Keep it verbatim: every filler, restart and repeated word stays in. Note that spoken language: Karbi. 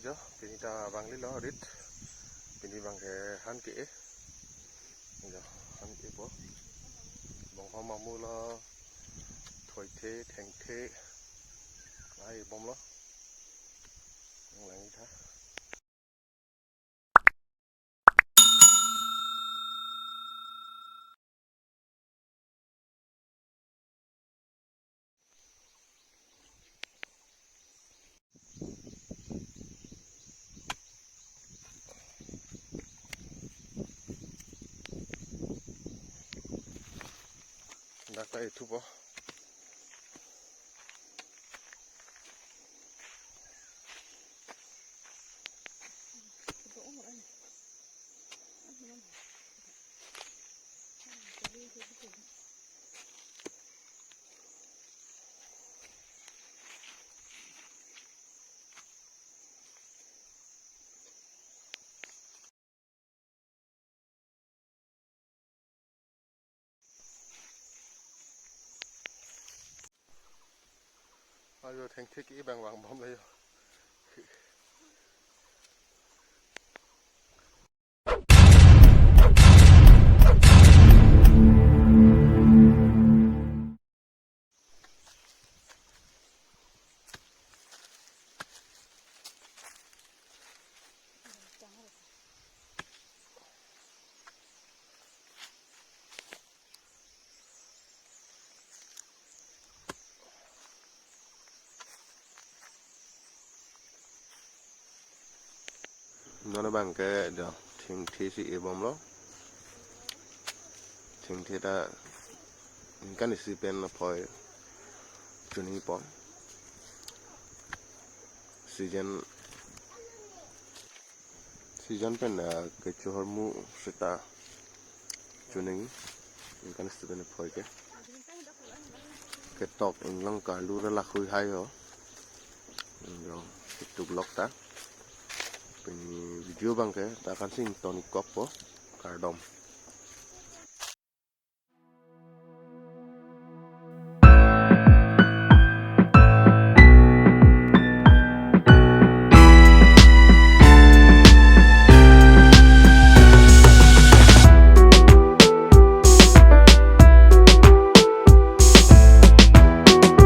Jo, pini ta vanglilo rit. Pini abangke han ke-e. Jo, han ke-epo. Bonghom amu lo, thoithe, thengthe. Ai bomlo. Nang lang tha. Dak ta ithupo. Ajo, thengthe ke-e abang vangbomlo jo. Non abangke jo thengthe si e bomlo. Thengthe ta ningkan isi pen aphoi chuningpo. Season, season pen, ah, kecho ahormu seta chuning, ningkan isi pen aphoi ke. Ketok inglong karlu ra lakhui hai ho. Inglong ketok lok ta. Pini video abangke dak ansi ingtonikokpo, kardom.